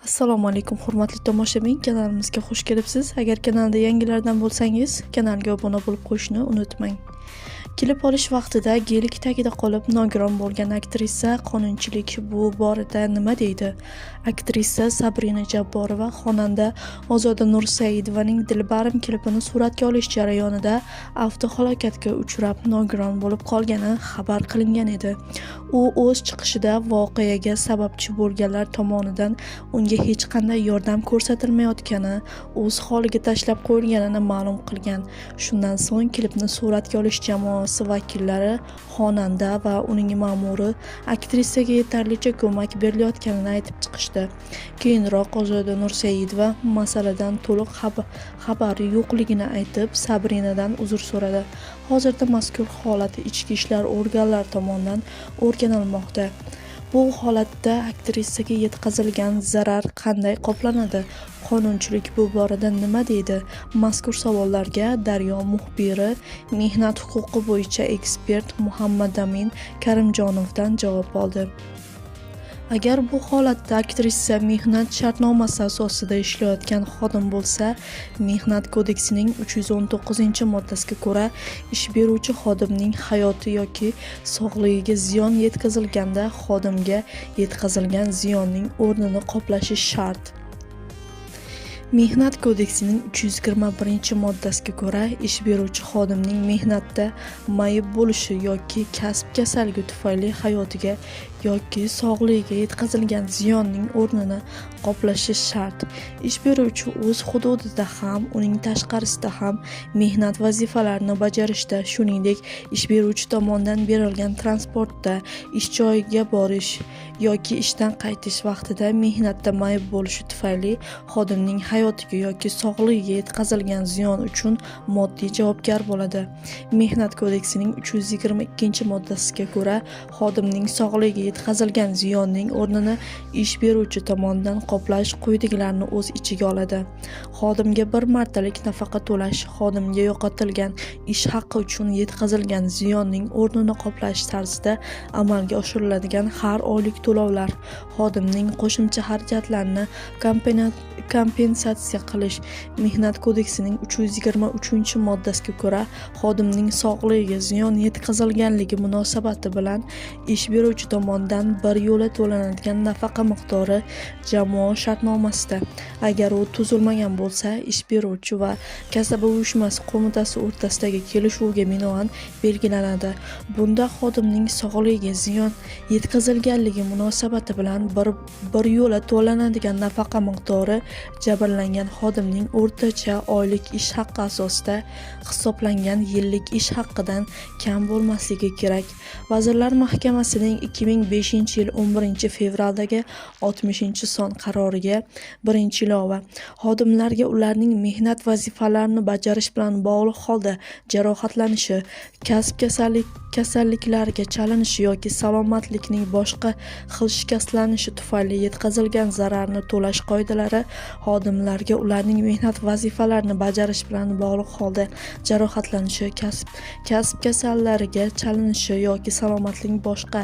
Assalomu alaykum, hurmatli tomoshabin, kanalimizga xush kelibsiz. Agar kanalda yangilardan bo'lsangiz, kanalga obuna bo'lib qo'yishni unutmang. Klip olish vaqtida gelik tagida qolib nogiron bo'lgan aktrisa, qonunchilik bu borada nima deydi? Aktrisa Sabrina Jabborova xonanda Ozoda Nursaidovaning Dilbarim klipini suratga olish jarayonida avtohalokatga uchrab nogiron bo'lib qolgani xabar qilingan edi. U o'z chiqishida voqeaga sababchi bo'lganlar tomonidan unga hech qanday yordam ko'rsatilmayotgani, o'z holiga tashlab qo'yilganini ma'lum qilgan. Shundan so'ng klipni suratga olish jamoasi vakillari, xonanda va uning ma'muri aktrisaga yetarlicha ko'mak berilayotganini aytib chiqishdi. Keyinroq Ozoda Nursaidova masaladan to'liq xabari yo'qligini aytib, Sabrinadan uzr so'radi. Hozirda mazkur holat ichki ishlar organlari tomonidan o'rganilmoqda. Bu holatda aktrisaga yetkazilgan zarar qanday qoplanadi? Qonunchilik bu borada nima deydi? Mazkur savollarga Daryo muxbiri mehnat huquqi bo'yicha ekspert Muhammadamin Karimjonovdan javob oldi. Agar bu holatda aktrisa mehnat shartnomasi asosida ishlayotgan xodim bo'lsa, Mehnat kodeksining 319-moddasiga ko'ra, ish beruvchi xodimning hayoti yoki sog'lig'iga ziyon yetkazilganda xodimga yetkazilgan ziyonning o'rnini qoplashi shart. Mehnat kodeksining 321-moddasiga ko'ra, ish beruvchi xodimning mehnatda mayib bo'lishi yoki kasb kasalligi tufayli hayotiga yoki sog'lig'iga yetkazilgan ziyonning o'rnini qoplashi shart. Ish beruvchi o'z hududida ham, uning tashqarisida ham mehnat vazifalarini bajarishda, shuningdek, ish beruvchi tomonidan berilgan transportda ish joyiga borish yoki ishdan qaytish vaqtida mehnatda mayib bo'lishi tufayli xodimning hayotiga yoki sog'lig'iga yetkazilgan ziyon uchun moddiy javobgar bo'ladi. Mehnat kodeksining 322-moddasiga ko'ra, xodimning sog'lig'iga yetkazilgan ziyonning o'rnini ish beruvchi tomonidan qoplash quyidagilarni o'z ichiga oladi: xodimga bir martalik nafaqa to'lash, xodimga yo'qotilgan ish haqi uchun yetkazilgan ziyonning o'rnini qoplash tarzida amalga oshiriladigan har oylik to'lovlar, xodimning qo'shimcha xarajatlarini kompensatsiya qilish. Mehnat kodeksining 323-moddasiga ko'ra, xodimning sog'lig'iga ziyon yetkazilganligi munosabati bilan ish beruvchi tomonidan bir yo'la to'lanadigan nafaqa miqdori jamoa shartnomasida, agar u tuzilmagan bo'lsa, ish beruvchi va kasaba uyushmasi qo'mitasi o'rtasidagi kelishuvga binoan belgilanadi. Bunda xodimning sog'lig'iga ziyon yetkazilganligi munosabati bilan bir yo'la to'lanadigan nafaqa miqdori jabrlangan xodimning o'rtacha oylik ish haqqi asosida hisoblangan yillik ish haqqidan kam bo'lmasligi kerak. Vazirlar Mahkamasining 2005-yil 11-fevraldagi 60-son qaroriga 1-ilova xodimlarga ularning mehnat vazifalarini bajarish bilan bog'liq holda jarohatlanishi, kasb kasalliklariga chalinishi yoki salomatlikning boshqa xil shikastlanishi tufayli yetkazilgan zararni to'lash qoidalari xodimlarga ularning mehnat vazifalarini bajarish bilan bog'liq holda jarohatlanishi, kasb kasallariga chalinishi yoki salomatlikning boshqa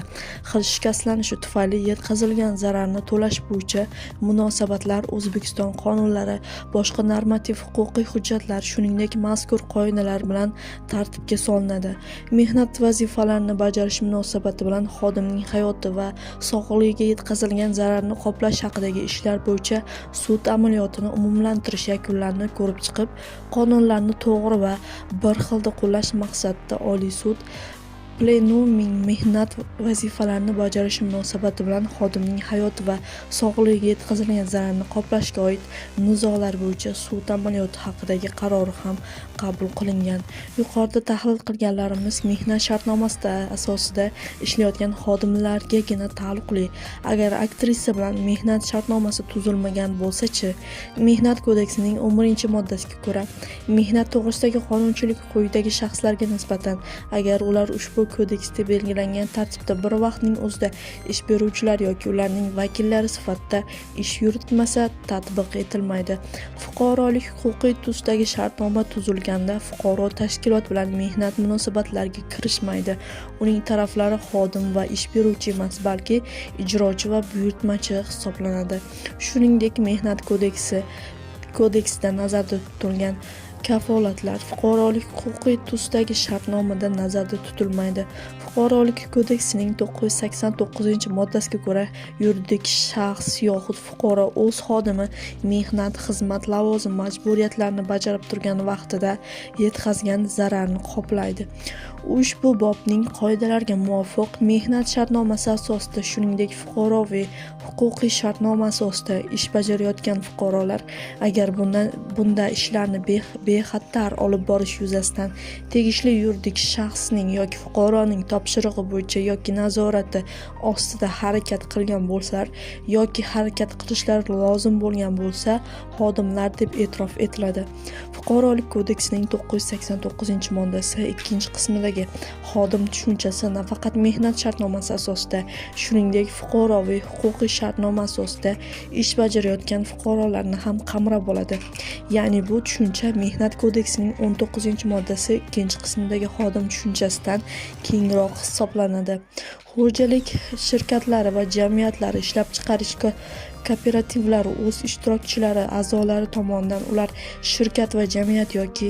xil shikastlanishi tufayli yetkazilgan zararni to'lash bo'yicha munosabatlar O'zbekiston qonunlari, boshqa normativ huquqiy hujjatlar, shuningdek, mazkur qoidalar bilan tartibga solinadi. Mehnat vazifalarini bajarish munosabati bilan xodimning hayoti va sog'lig'iga yetkazilgan zararni qoplash haqidagi ishlar bo'yicha sud amaliyotini umumlantirish yakunlarini ko'rib chiqib, qonunlarni to'g'ri va bir xilda qo'llash maqsadida Oliy sud plenumining mehnat vazifalarini bajarish munosabati bilan xodimning hayoti va sog'lig'iga yetkazilgan zararni qoplashga oid nizolar bo'yicha sud amaliyoti haqidagi qarori ham qabul qilingan. Yuqorida tahlil qilganlarimiz mehnat shartnomasi asosida ishlayotgan xodimlargagina taalluqli. Agar aktrisa bilan mehnat shartnomasi tuzilmagan bo'lsa-chi? Mehnat kodeksining 11-moddasiga ko'ra, mehnat to'g'risidagi qonunchilik quyidagi shaxslarga nisbatan, agar ular ushbu ushbu kodeksda belgilangan tartibda bir vaqtning o'zida ish beruvchilar yoki ularning vakillari sifatida ish yuritmasa, tatbiq etilmaydi. Fuqarolik huquqiy tusdagi shartnoma tuzilganda fuqaro tashkilot bilan mehnat munosabatlariga kirishmaydi. Uning taraflari xodim va ish beruvchi emas, balki ijrochi va buyurtmachi hisoblanadi. Shuningdek, Mehnat kodeksida nazarda tutilgan kafolatlar fuqarolik huquqiy tusdagi shartnomada nazarda tutilmaydi. Fuqarolik kodeksining 989-moddasiga ko'ra, yuridik shaxs yoxud fuqaro o'z xodimi mehnat, xizmat, lavozim majburiyatlarini bajarib turgan vaqtida yetkazgan zararni qoplaydi. Ushbu bobning qoidalariga muvofiq mehnat shartnomasi asosida, shuningdek fuqaroviy huquqiy shartnoma asosida ish bajarayotgan fuqarolar agar bunda ishlarni bexatar olib borish yuzasidan tegishli yuridik shaxsning yoki fuqaroning topshirig'i bo'yicha yoki nazorati ostida harakat qilgan bo'lsalar yoki harakat qilishlari lozim bo'lgan bo'lsa, xodimlar deb e'tirof etiladi. Fuqarolik kodeksining 989-moddasi 2-qismidagi xodim tushunchasi nafaqat mehnat shartnomasi asosida, shuningdek fuqaroviy huquqiy shartnoma asosida ish bajarayotgan fuqarolarni ham qamrab oladi. Ya'ni bu tushuncha Mehnat kodeksining 19-moddasi 2-qismidagi xodim tushunchasidan kengroq hisoblanadi. Xo'jalik shirkatlari va jamiyatlari, ishlab chiqarish kooperativlari o'z ishtirokchilari a'zolari tomonidan ular shirkat va jamiyat yoki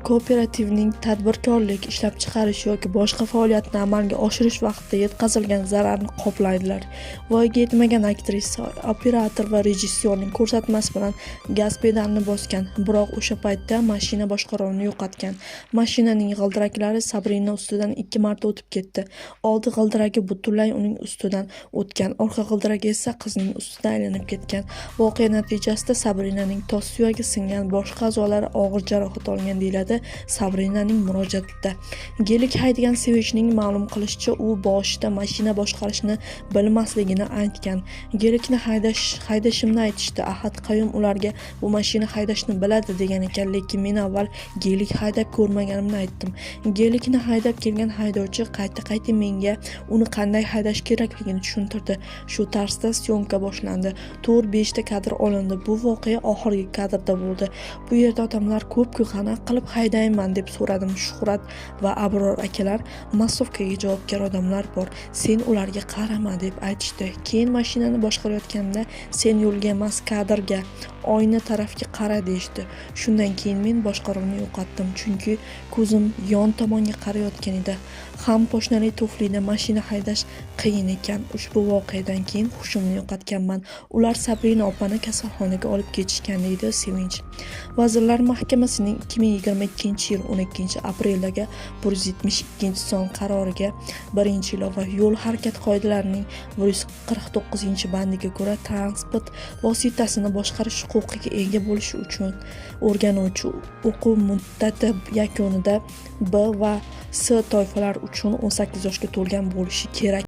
kooperativning tadbirkorlik, ishlab chiqarish yoki boshqa faoliyatini amalga oshirish vaqtida yetkazilgan zararni qoplaydilar. Voyaga yetmagan aktrisa operator va rejissyorning ko'rsatmasi bilan gaz pedalini bosgan, biroq o'sha paytda mashina boshqaruvni yo'qotgan. Mashinaning g'ildiraklari Sabrina ustidan 2 marta o'tib ketdi. Oldi g'ildiragi butunlay uning ustidan o'tgan, orqa g'ildiragi esa qizning ustidan aylanib ketgan. Voqea natijasida Sabrinaning tos suyagi singan, boshqa a'zolari og'ir jarohat olgan, deyiladi Sabrinaning murojaatida. Gelik haydagan Sevinchning ma'lum qilishicha, u boshida mashina boshqarishni bilmasligini aytgan. Gelikni haydashimni aytishdi. Ahad Qayum ularga bu mashina haydashni biladi degan ekan, lekin men avval gelik haydab ko'rmaganimni aytdim. Gelikni haydab kelgan haydovchi qayta-qayta menga uni qanday haydash kerakligini tushuntirdi. Shu tarzda syomka boshlandi. 4-5 ta kadr olindi. Bu voqea oxirgi kadrda bo'ldi. Bu yerda odamlar ko'p-ku, qanaqa qilib haydayman deb so'radim. Shuhrat va Abror akalar massovkaga javobgar odamlar bor, sen ularga qarama deb aytishdi. Keyin mashinani boshqarayotganimda sen yo'lga emas, kadrga, oyna tarafga qara deyishdi. Shundan keyin men boshqaruvni yo'qotdim, chunki ko'zim yon tomonga qarayotgan edi. Ham poshnali tuflida mashina haydash qiyin ekan. Ushbu voqeadan keyin hushimni yo'qotganman. Ular Sabrina opani kasalxonaga olib ketishgan, deydi Sevinch. Vazirlar Mahkamasining 2022-yil 12-apreldagi 172-son qaroriga 1-ilova yo'l harakat qoidalarining 149-bandiga ko'ra transport vositasini boshqarish huquqiga ega bo'lish uchun o'rganuvchi o'quv muddati yakunida B va S toifalar uchun 18 yoshga to'lgan bo'lishi kerak.